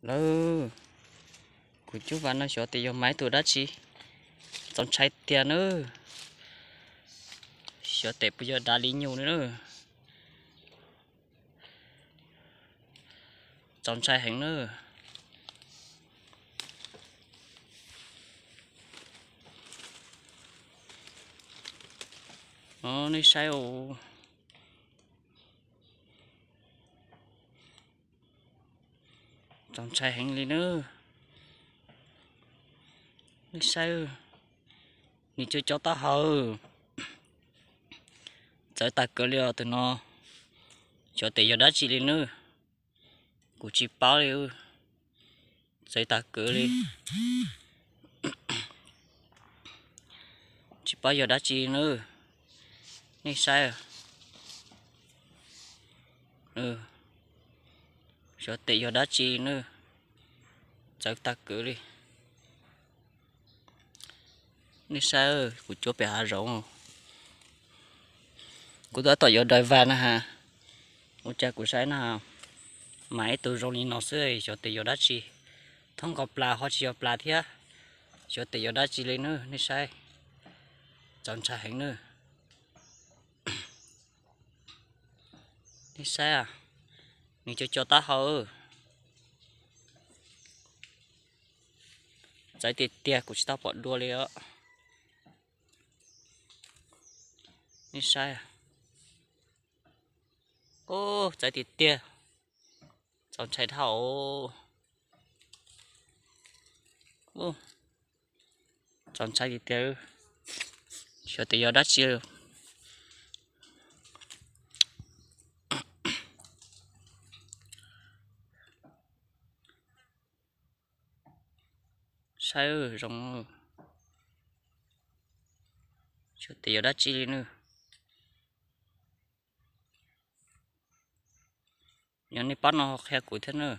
Lawm, kuv cub vas no xyov tes yog mas ib tug dab tsi, txaus ntshai tiag nawb. Xyov tes puas yog dav li nyuj nawb. Txaus ntshai heev nawb. Nej saib os. Txaus ntshai heev li nawb. Nej saib, nws co co taub hau, txawv tag kawg li os tus no. Xyov tes yog dab tsi li nawb. Kuv tsis paub li. Txawv tag kawg li. Tsis paub yog dab tsi nawb. Nej saib, xyov tes yog dab tsi nawb. Txawv tag kawg li. Nej saib, kuv cuab pem hav zoov. Kuv tab tom yuav daws vas na has. Ua cas kuv saib na, mas ib tug zoo li no xwb, xyov tes yog dab tsi. Thoob nkaus plas ho tsis yog plas thiab. Xyov tes yog dab tsi li nawb, nej saib. Txaus ntshai heev nawb. Nej saib, nws co co taub hau. Txawv tiag tiag, kuv tsis tau pom dua li os. Nej saib, txawv tiag tiag. Txaus ntshai dhau. Txaus ntshai tiag tiag. Xyov tes yog dab tsi. Saib zoo, xyov tes yog dab tsi li nawb. Yog nej pab no qhia kuv thiab nawb.